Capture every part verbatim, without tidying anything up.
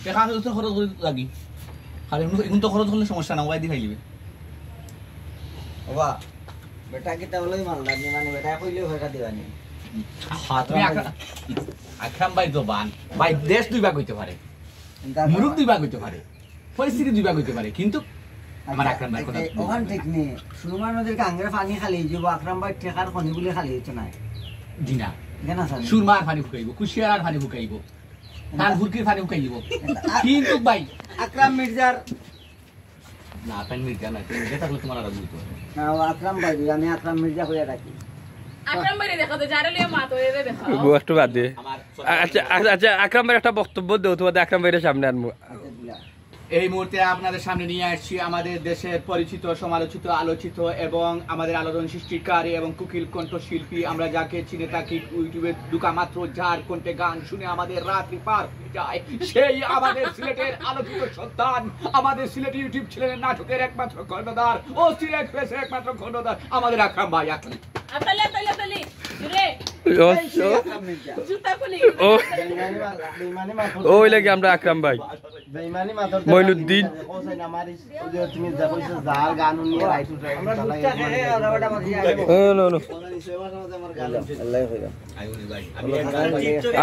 টেকা আছে তো খরচ করি লাগি। খালি এখন তো খরচ করলে সমস্যা না, ওয়াই দি খাই লিবে। বাবা, বেটা কিতা বলে মালদার নি, মানে বেটা কইলে হয়টা দিবানি। হ্যাঁ, তুমি আকরা-, আকরাম ভাই জবান, ভাই দেশ দুই ভাগ হইতে পারে, মুলুক দুই ভাগ হইতে পারে, পরিস্থিতি দুই ভাগ হইতে পারে, কিন্তু আমার আচ্ছা, আকরাম ভাই কথা এই ওখান ঠিক নেই। সুরমার নদীর গাঙ্গের পানি খালি হয়ে যাবো, আকরাম ভাই টেকার খনি বলে খালি হইতো না। জি না। কেন স্যার? সুরমার পানি ফুকাইবো, কুশিয়ার পানি ফুকাইবো, তার হুরকির পানি ফুকাইবো। কিন্তু ভাই আকরাম মির্জার না, আকরাম মির্জা না, তুমি মির্জা থাকলে তোমার আরো বুঝতে হবে। না, ও আকরাম ভাই, আমি আকরাম মির্জা হয়ে রাখি। আকরাম ভাইরে দেখা তো, যারে লইয়া মাতো, এরে দেখা। ও একটু বাদ দে। আমার আচ্ছা, আচ্ছা, আচ্ছা, আকরাম ভাইর একটা বক্তব্য দেও, তোমাদের আকরাম ভাইরে সামনে আনবো। আচ্ছা, দিলা। এই মুহূর্তে আপনাদের সামনে নিয়ে আসছি আমাদের দেশের পরিচিত, সমালোচিত, আলোচিত এবং আমাদের আলোড়ন সৃষ্টিকারী এবং কুকিল কণ্ঠশিল্পী, আমরা যাকে চিনে থাকি YouTube-এ ঢুকা মাত্র যার কণ্ঠে গান শুনে আমাদের রাত্রি পার হয়ে যায়, সেই আমাদের সিলেটের আলোচিত সন্তান, আমাদের সিলেটি YouTube চ্যানেলের নাটকের একমাত্র কর্ণধার, অস্থির এক্সপ্রেসের একমাত্র কর্ণধার, আমাদের আকরাম ভাই। আকরাম। আতালি, আতালি, আতালি। জুরে। ও, এই সেই আকরাম মির্জা। জুতা খুলি। ও। বেইমানি মার-, বেইমানি মার- ও, ওই লাগে আমরা আকরাম ভাই। বেইমানি মাতর মঈনুদ্দিন। দেখো, সাইন আমার ইস-, ওই যে তুমি দেখো, ওই যে যার গান উনি রাইট উঠে আমরা চালাই, দুধ চা খেয়ে মানে খাওয়া দাওয়াটা বাকি যাবে। এ, নো, নো। আমার গান উঠে। আল্লাহ কইরা।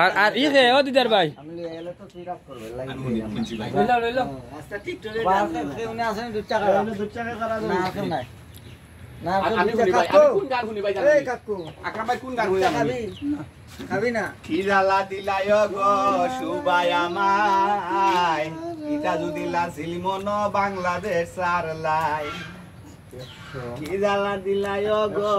আর, আর ই কে, ও দিদার ভাই। আমি এলে তো তুই রাগ করবে, লাইন দিয়ে আমরা। লইলাও, লইলাও। আচ্ছা, TikTok-এ বাস গান আছে, উনি আসেন, দুধ চা খাওয়া। দুধ চা খাওয়া না, আছে নাই। না, আর আমি দুধ চা শুনি ভাই, খাচ্ছ? আমি কোন গান শুনি ভাই জানেন এই নি? কাকু। আকরাম ভাই কোন গান শুনি জানেন নি? খাবি? খাবি না? কি জ্বালা দিলায় গো সুবাই আমায়, ইটা যদি লাসিল মনো বাংলাদেশ সারলাই। কি জ্বালা দিলায় গো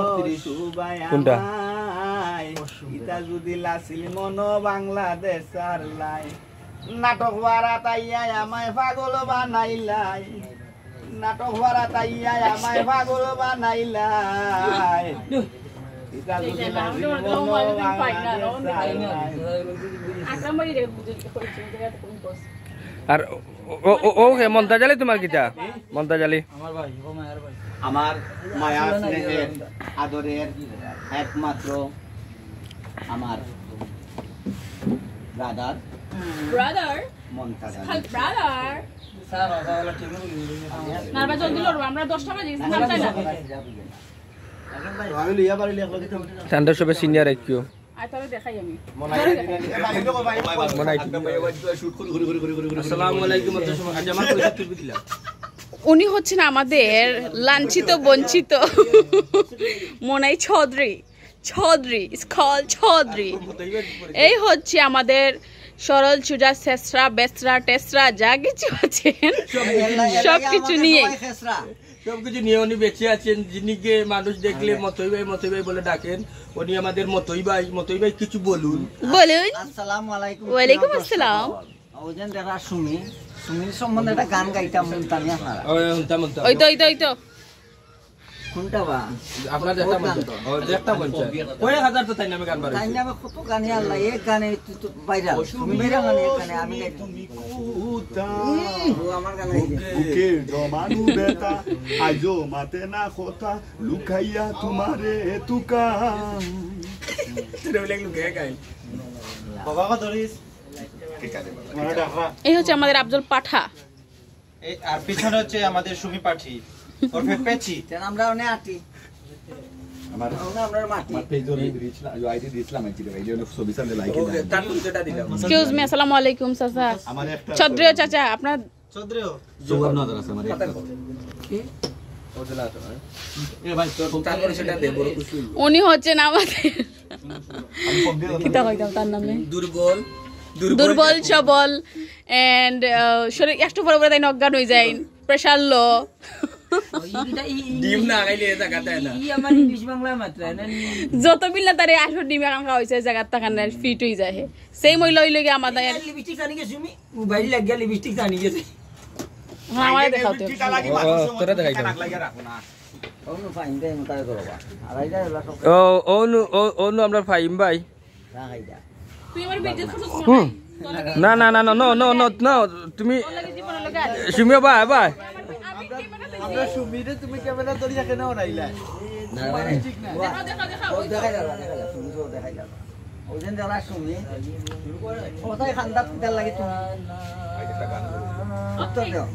সুবাই কোনটা? আমায়, ইটা যদি লাসিল মনো বাংলাদেশ সারলাই। নাটক বাড়াত আইয়া আমায় পাগল বানাইলাই। নাটক বাড়াত আইয়া আমায় পাগল বানাইলাই। ইটা যদি লাসিল মনো বাংলাদেশ সারলাই। আকরাম ভাই রে, বুঝে কইছে, এটা কোন বস? আর ও, ও, ও, ও কে মন্তাজ আলী তোমার কিতা? মন্তাজ আলী। আমার ভাই, ও মায়ার ভাই। আমার মায়া স্নেহের আদরের একমাত্র আমার ব্রাদার ব্রাদার। মন্তাজ আলী। খাল ব্রাদার। স্যার, ওটা হলো টিম। না, ভাই, জলদি লড়বো, আমরা দশটা বাজে গেছি, নামতাই না। আমি লইয়া বাড়ি লিয়া ঠান্ডা সবে সিনিয়র আইকিউ। আর তাহলে দেখাই আমি। মনাই। আসসালামু আলাইকুম, আচ্ছা, আমার পরিচয় তুলবি দিলাম। উনি হচ্ছেন আমাদের লাঞ্ছিত বঞ্চিত মনাই চৌধুরী। Chowdhury, it's called Chowdhury. এই হচ্ছে আমাদের সরল সুজা শেষরা বেসরা টেসরা যা কিছু আছেন, সব কিছু নিয়ে। সবকিছু নিয়ে উনি বেঁচে আছেন, যিনিকে মানুষ দেখলে মতই ভাই, মতই ভাই বলে ডাকেন। উনি আমাদের মতই ভাই, মতই ভাই কিছু বলুন। বলুন। আসসালামু আলাইকুম। ওয়ালাইকুম আসসালাম। ওই যে দেখা সুমি, সুমির সম্বন্ধে একটা গান গাইতাম, শুনতাম আপনারা। ওই, শুনতাম, শুনতাম। ওই তো, ওই তো, ওই তো। কোনটা বা? আপনার যেটা মন চায়। ও, যেটা মন চায়। কয়েক হাজার তো তাই নামে গান বার হয়েছে। তাই নামে কত গানই আল্লাহ, এক গানে তুই তো ভাইরাল। তুমি ভাইরাল মানে এক গানে আমি গাই। তুমি কুতা? ও আমার গান গাইছে। বুকে জমানু বেতা, আইজো মাতে না কথা, লুকাইয়া তোমারে তুকা। এটা বলে লুকাইয়া গাই। বাবা কত ধরিস? এই হচ্ছে আমাদের আফজল পাঠা। এই, আর পিছনে হচ্ছে আমাদের সুমি পাঠি, ওরফে পেচি। কেন আমরা অনে আটি? আমার, আমরা, আমরা মাটি। আমার পেজে আমি রিচ না, আইডি দিছিলাম, আইডি রে ভাই, এই জন্য ছবি সামনে লাইক ও, দিলাম। তার পরিচয়টা দিলাম। এক্সকিউজ মি, আসসালামু আলাইকুম, চাচা। আমার একটা চৌধুরী চাচা, আপনার চৌধুরীও। জবাব না দাঁড়াচ্ছে আমার একটা। কি? ও দিলা তো, হ্যাঁ? এ ভাই, তোর তার পরিচয়টা দে, বড় খুশি হইব। উনি হচ্ছেন আমাদের আমি ফোন দিয়ে কিতা কইতাম তার নামে? দুর্বল, দুর্বল দুর্বল, সবল, and, আহ, শরীর একটু পরে পরে তাই অজ্ঞান হয়ে যায়, প্রেশার লো। ডিম না খাইলে এ জায়গা দেয় না। ই আমার ইংলিশ বাংলা মাত্র, না নি? যত বিল না তারে আসলে ডিম এখন খাওয়া হয়েছে, জায়গার টাকা নেয়, ফিট হয়ে যায়। সেই মহিলা হইলে গিয়ে আমাদের লিপস্টিক আনি গেছি আমি, মোবাইল লাগিয়া লিপস্টিক আনি গেছি। হ্যাঁ, আমারে দেখাও তো। ও, তোরা দেখাই দাও। ও, ও নু ফাইন দে, মোতায় করবা। আর এই যে এগুলা সব ও, ও নু, ও, ও নু আমরা ফাইম ভাই। না, খাই যা। তুই আমার বেজে ফটো হুম। না, না, না, না, no, no, no, no, তুমি তোর লাগে জীবনের লগে আছে। সুমিয়া ভাই, ভাই। আমি ক্যামেরা আমরা সুমিরে তুমি ক্যামেরা ধরিয়া কেন ওরাইলা? না, না, না। ঠিক না। দেখাও, দেখাও, দেখাও, ও ওই দেখাই যাবা, দেখাই যাবা, তুমি তো দেখাই যাবা। ওজন দেওয়া শুনি। কোথায় খান্দাত কিতার লাগে তুমি? উত্তর দেও।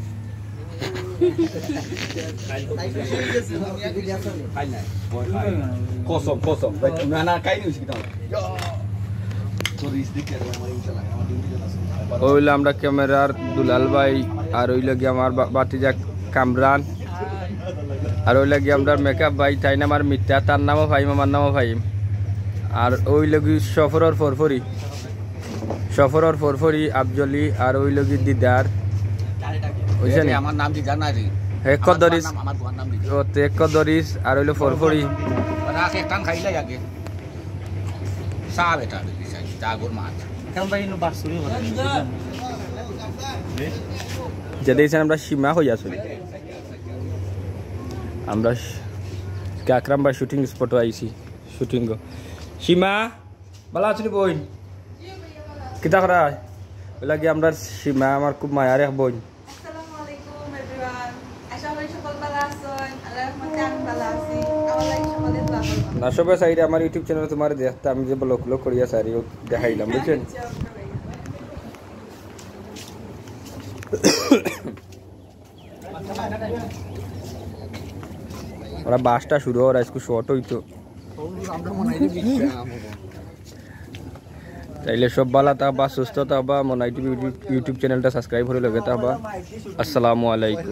কসম, কসম। ভাই, না, না, কাই নিউজ কিতা? অইলো আমরা ক্যামেরার দুলাল ভাই, আর অইলো গিয়া আমার বা-, ভাতিজা কামরান, আর অইলো গিয়া আমরার মেকআপ ভাই, তাইন আমার মিত্তা, তার নামও ফাহিম, আমার নামও ফাহিম। আর অইলো গি সফরর ফরফরি, সফরর ফরফরি আফজলি, আর অইলো গি দিদার। বুঝছেন? আমার নাম দিদার না রে। এক দরিস, আমার নাম দিদার। ও তে এক দরিস, আর অইলো ফরফরি। রাখ, একটান খাইলাই আগে। চা বেটা, চা গোর মাছ। কারণ ভাই ইনো বাস চুরি করে। যে দেখছেন আমরা সীমা হই আসলে। আমরা শ-, কে আকরাম ভাই শুটিং স্পটও আইছি, শুটিং। সীমা, ভালা আছনি বইন? কিতা করা? অইলা গি আমরার সীমা, আমার খুব মায়ার এক বইন। আসসালামু আলাইকুম everyone। আশা করি সকল ভালা আছইন। আল্লাহর রহমতে আমি ভালা আছি। আমার লাগি সকলে দোয়া করবা। না সবে চাইরে আমার YouTube চ্যানেল তোমার দেখতা, আমি যে ব্লগ ব্লগ করিয়া চাইরে দেখাইলাম, বুঝছেন? ওরা বাসটা শুরু ওরা একটু শর্ট হইতো। তাইলে সব ভালা থাকবা, সুস্থ থাকবা, মনাই টিভি YouTube চ্যানেলটা সাবস্ক্রাইব করে লগে থাকবা। আসসালামু আলাইকুম।